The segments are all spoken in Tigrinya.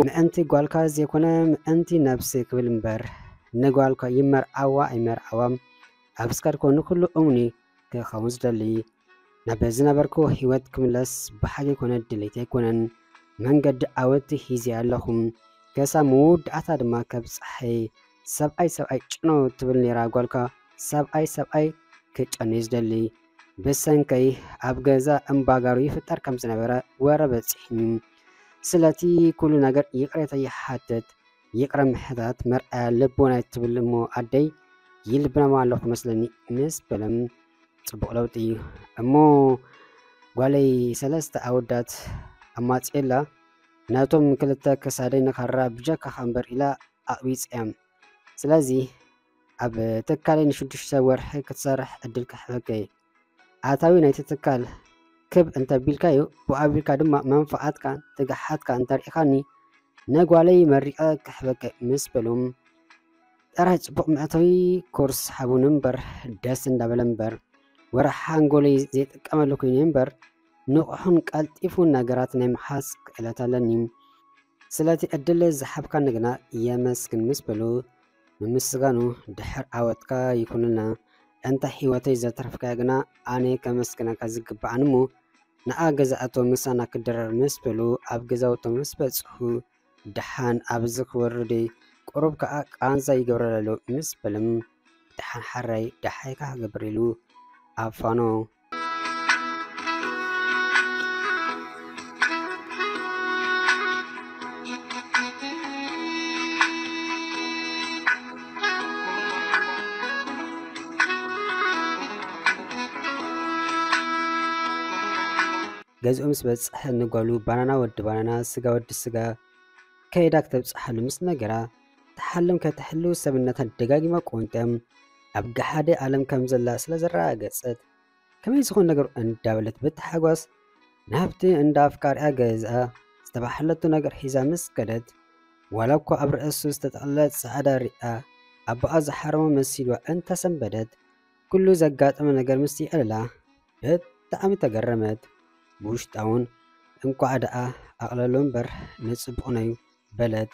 ምእንቲ ጓልካ ዘይኮነ ምእንቲ ነብሲ ክብል እምበር፣ ንጓልካ ይመርዓዋ ኣይመርዓዋ ኣብ ዝካድኮ ንኩሉ እሙኒ ክኸውን ዝደሊ። ናብ ዝነበርኩ ህይወት ክምለስ ብሓቂ ኮነ ድሌት ኣይኮነን። መንገዲ ዓወት ሂዜ ኣለኹ። ከሳብ መወዳእታ ድማ ከብጽሐይ። ሰብኣይ ሰብኣይ ጭኖ ትብል ነይራ ጓልካ። ሰብኣይ ሰብኣይ ክጨኑ እዩ ዝደሊ። ብሰንከይ ኣብ ገዛ እምባጋሩ ይፍጠር ከም ዝነበረ ወረ በጺሕኒ። ስለቲ ኩሉ ነገር ይቕሬታ ይሓትት። ይቕረ ምሕታት መርኣያ ልቦና ትብል እሞ ኣደይ ይልብናማ ኣለኹ መስለኒ ምስ በለም ጽቡቕ ለውጢ እዩ። እሞ ጓለይ ሰለስተ ኣወዳት ኣማጽኤላ ነቶም ክልተ ክሳደይ ንኻራ ብጀካኻ እምበር ኢላ ኣቕቢጽ እያ። ስለዚ ኣብ ትካለይ ንሽዱሽተ ወርሒ ክትሰርሕ ዕድል ክሕበከ እየ። ኣታዊ ናይቲ ትካል ክብ እንተቢልካዮ፣ ብኣቢልካ ድማ መንፍዓትካን ትግሓትካ እንተርኢኻኒ፣ ነጓለይ መሪቐ ክሕበከ ምስ በሎም፣ ጥራይ ጽቡቕ መእተዊ ኮርስ ሃቡኒ እምበር፣ ደስ እንዳበለ እምበር፣ ወረ ሓንጎለይ ዘይጥቀመሉ ኮይነ እምበር፣ ንቑሑን ቀልጢፉን ነገራት ናይ ምሓዝ ክእለት ኣለኒ። ስለቲ ዕድል ዝሃብካኒ ግና የመስግን ምስ በሉ፣ ምምስጋኑ ድሕር ዓወትካ ይኹንልና። እንተ ህይወተይ ዘትረፍካያ ግና ኣነ ከመስግነካ ዝግብኣኒ እሞ፣ ንኣ ገዛእቶ ምሳና ክድረር ምስ በሉ፣ ኣብ ገዛውቶም ምስ በጽሑ፣ ደሓን ኣብዚ ክወርድ እየ፣ ቁሩብ ከኣ ቃንዛ ይገብረለሉ ምስ በሎም፣ ደሓን ሓራይ ደሓይካ ክገብር ኢሉ ኣፋኖ። ገዝኡ ምስ በጽሐ ንጓሉ ባናና ወዲ ባናና፣ ስጋ ወዲ ስጋ፣ ከይዳ ክተብጽሓሉ ምስ ነገራ፣ ትሓልም ከይትሕሉ ሰብነታ ደጋጊማ ቆንጥያ ኣብ ገሓደ ዓለም ከም ዘላ ስለ ዘረጋገጸት፣ ከመይ ዝኾን ነገሩ እንዳበለት ብታሓጓስ ናብቲ እንዳ ኣፍቃሪኣ ገዝኣ ዝተባህለቶ ነገር ሒዛ ምስ ከደት፣ ዋላ እኳ ኣብ ርእሱ ዝተጠቕለለ ጻዕዳ ሪኣ ኣቦኣ ዝሓረሞ መሲልዋ እንተሰንበደት፣ ኩሉ ዘጋጠመ ነገር ምስ የዕለላ ብጣዕሚ ተገረመት። ብውሽጣ እውን እንቋዕ ደኣ ኣቕለሎ እምበር ንጽቡቕ ነዩ በለት።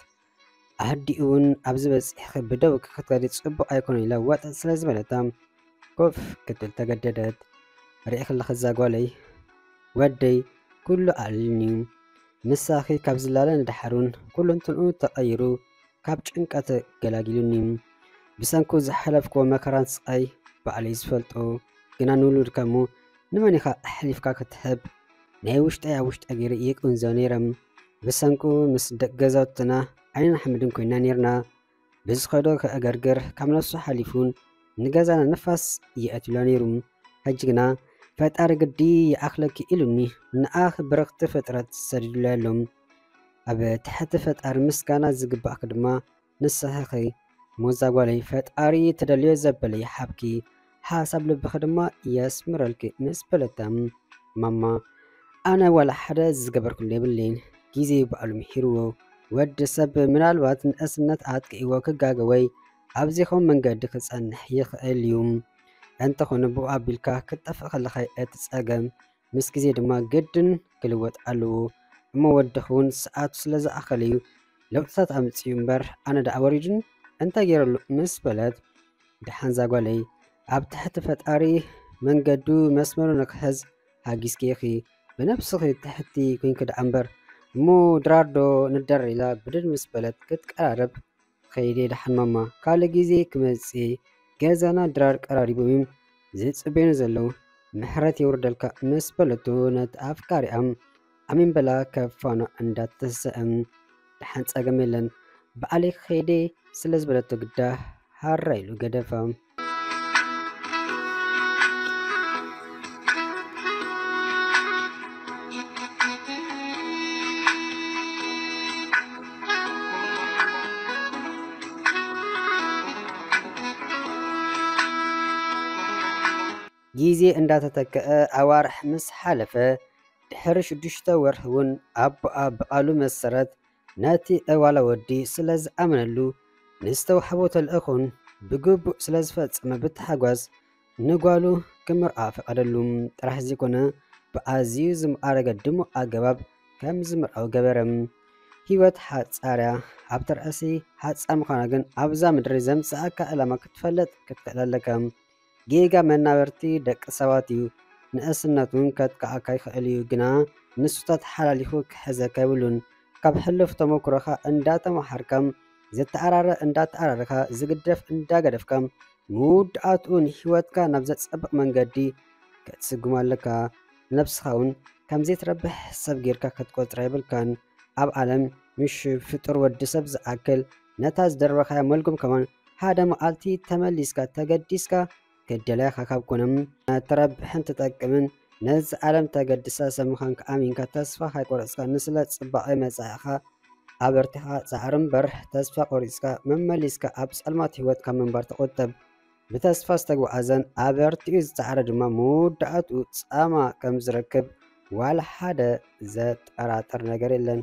ኣዲኡ እውን ኣብዚ በጺሕኺ ብደውኪ ክትከዲ ጽቡቕ ኣይኮነን ኢላ ዋጥ ስለ ዝበለታ ኮፍ ክትብል ተገደደት። ርኢኺ ኣለኺ እዛ ጓለይ ወደይ ኩሉ ኣዕሊሉኒ እዩ። ምሳኺ ካብ ዝላለ ንደሓር እውን ኩለንትንኡ ተቐይሩ ካብ ጭንቀት ገላጊሉኒ። ብሰንኩ ዝሓለፍክዎ መከራን ስቓይ ባዕለይ ዝፈልጦ፣ ግና ንውሉድካ እሞ ንመን ኢኻ ኣሕሊፍካ ክትህብ? ናይ ውሽጠይ ኣብ ውሽጠ ገይረ ይቅንዞ ነይረ። ብሰንኩ ምስ ደቂ ገዛውትና ዓይንን ሓመድን ኮይና ነይርና። ብዝኸዶ ከእገርግር ካብ ነፍሱ ሓሊፉን ንገዛና ንፋስ የእትሎ ነይሩ። ሕጂ ግና ፈጣሪ ግዲ ይኣኽለኪ ኢሉኒ ንኣኽ ብርኽቲ ፍጥረት ሰዲዱለይ ኣሎ። ኣብ ትሕቲ ፈጣሪ ምስጋና ዝግባእኪ ድማ ንስኺ ኢኺ። ሞዛ ጓለይ፣ ፈጣሪ ትደልዮ ዘበለ ይሃብኪ፣ ሓሳብ ልብኺ ድማ የስምረልኪ ምስ በለታ፣ ማማ ኣነ ዋላ ሓደ ዝገበርኩሉ የብለይን፣ ግዜ ባዕሉ ምሒርዎ። ወዲ ሰብ ምናልባት ንእስነት ኣጥቂእዎ ክጋገ ወይ ኣብ ዘይከውን መንገዲ ክጸንሕ ይኽእል እዩ። እንተኾነ ብኡ ኣቢልካ ክትጠፍእ ከለኻ እቲ ጸገም ምስ ግዜ ድማ ግድን ክልወጥ ኣለዎ። እሞ ወድኺ እውን ሰዓቱ ስለ ዝኣኸለ እዩ ለውጥታት ኣምጺኡ እምበር ኣነ ደኣ ወሪዱኒ እንታይ ገይረሉ ምስ በለት፣ ደሓን ዛጓለይ ኣብ ትሕቲ ፈጣሪ መንገዱ መስመሩ ንክሕዝ ሃጊዝኪ ኢኺ። ብነብስኺ ትሕቲ ኮይንኪ ደኣ እምበር እሞ ድራር ዶ ንደር ኢላ ብድድ ምስ በለት ክትቀራረብ ከይደ ደሓን ማማ ካልእ ግዜ ክመጽእ ገዛና ድራር ቀራሪቦም እዮም ዝጽበዩኒ ዘለዉ። ምሕረት የውርደልካ ምስ በለቶ ነቲ ኣፍቃሪኣ ኣሜን በላ ከፋኖ እንዳተሰአም ደሓን ጸገም የለን ባዕለይ ከይደ ስለ ዝበለቶ ግዳ ሃራ ኢሉ ገደፋ። ግዜ እንዳተተከአ ኣዋርሕ ምስ ሓለፈ ድሕሪ ሽዱሽተ ወርሒ እውን ኣቦኣ ብቓሉ መሰረት ነቲ ዕዋላ ወዲ ስለ ዝኣመነሉ ንዝተዋህቦ ተልእኾን ብግቡእ ስለ ዝፈጸመ ብታሕጓስ ንጓሉ ክምርዓ ፈቐደሉ። ጥራሕ ዘይኮነ ብኣዝዩ ዝማዕረገ ድሙቕ ኣገባብ ከም ዝምርዓው ገበረ። ህይወት ሓጻርያ፣ ኣብቲ ርእሲ ሓጻር ምዃና ግን ኣብዛ ምድሪ ዘምጽኣካ ዕላማ ክትፈልጥ ክትክእል ኣለካ። ጌጋ መናበርቲ ደቂ ሰባት እዩ። ንእስነት እውን ከጥቅዓካ ይኽእል እዩ፣ ግና ንሱ ተተሓላሊኹ ክሕዘካ የብሉን። ካብ ሕሉፍ ተመኩሮኻ እንዳተማሓርካ፣ ዝተኣራረ እንዳተኣራረኻ፣ ዝግደፍ እንዳገደፍካ፣ መወዳእትኡ ንህይወትካ ናብ ዘጸብቕ መንገዲ ክትስጉም ኣለካ። ነብስኻ እውን ከም ዘይትረብሕ ሰብ ጌርካ ክትቆጽራ የብልካን። ኣብ ዓለም ምሽ ፍጡር ወዲ ሰብ ዝኣክል ነታ ዝደርበኻያ መልጉም ከማን ሓደ መዓልቲ ተመሊስካ ተገዲስካ ክትደልያ ኢኻ። ካብ ኮነ ትረብሕን ትጠቅምን ነዚ ዓለም ተገድሳ ሰብ ምዃንካ ኣሚንካ ተስፋ ካይቆረጽካ ንስለ ጽባቐ መጻኢኻ ኣበርቲኻ ጻዕሪ እምበር ተስፋ ቆሪጽካ መመሊስካ ኣብ ጸልማት ህይወት ካብ ምንባር ተቆጠብ። ብተስፋ ዝተጓዓዘን ኣበርቲዑ ዝጸዓረ ድማ መወዳእትኡ ጻማ ከም ዝረክብ ዋላ ሓደ ዘጠራጥር ነገር የለን።